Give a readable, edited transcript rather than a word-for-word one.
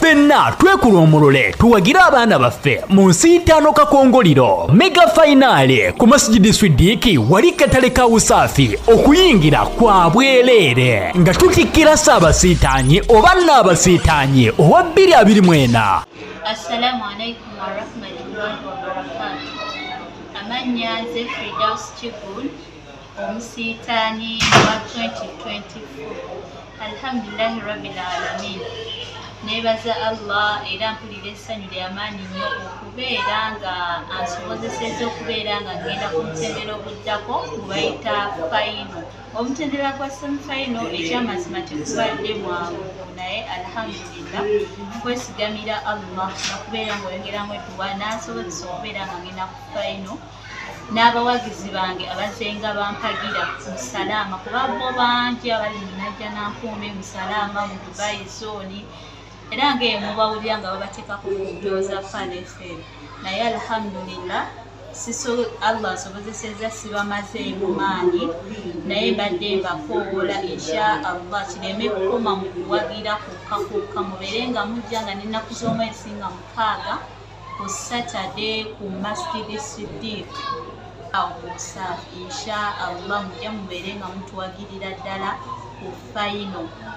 Ffenna twekulomulole tuwagire abaana baffe mu nsiitaano Kakongoliro mega final ku Masijidi Swidiki, wali katale ka Usaafi. Okuyingira kwa bwereere nga tutikkira Ssaabasiitaanyi oba Nnaabasiitaanyi owa 2024. Assalamu alaikum warahmatullahi wabarakatu. Amannya nze Firdaus Kibun, omusiitaanyi wa 2024. Alhamdulillahi rabbil alamin, neebaza Allah era mpulira essanyu lyamaanyi nnyo okubeera nga ansobozesezza okubeera nga ngenda ku mutendera oguddako gwe bayita final. Omutendera gwa semifinal, ekyamazima tekubadde mwangu, naye alhamdulillah, kwesigamira Allah nokubeera nga oyongeramu edduwa, n'ansobozesa okubeera nga ngenda ku final n'abawagizi bange abazenga bampagira musalaama, kuba bo bangi abali mu Najjanankumbi, musalaama, mu Dubai Zone, era ngaeyo mubawulira nga babateekako ku mpewo za Pearl FM. Naye alhamdulillah, siso Allah asobozesezza, sibamazeemu maanyi, naye mbadde mbakoowola, insha Allah, kireme kukoma mu kuwagira kwokka kwokka, mubeere nga mujja nga n'ennaku z'omwezi nga 6 ku Saturday ku Masjidi Siddiq awo ku Busaafi. Insha Allah, mujja mubeere nga mutuwagirira ddala ku final.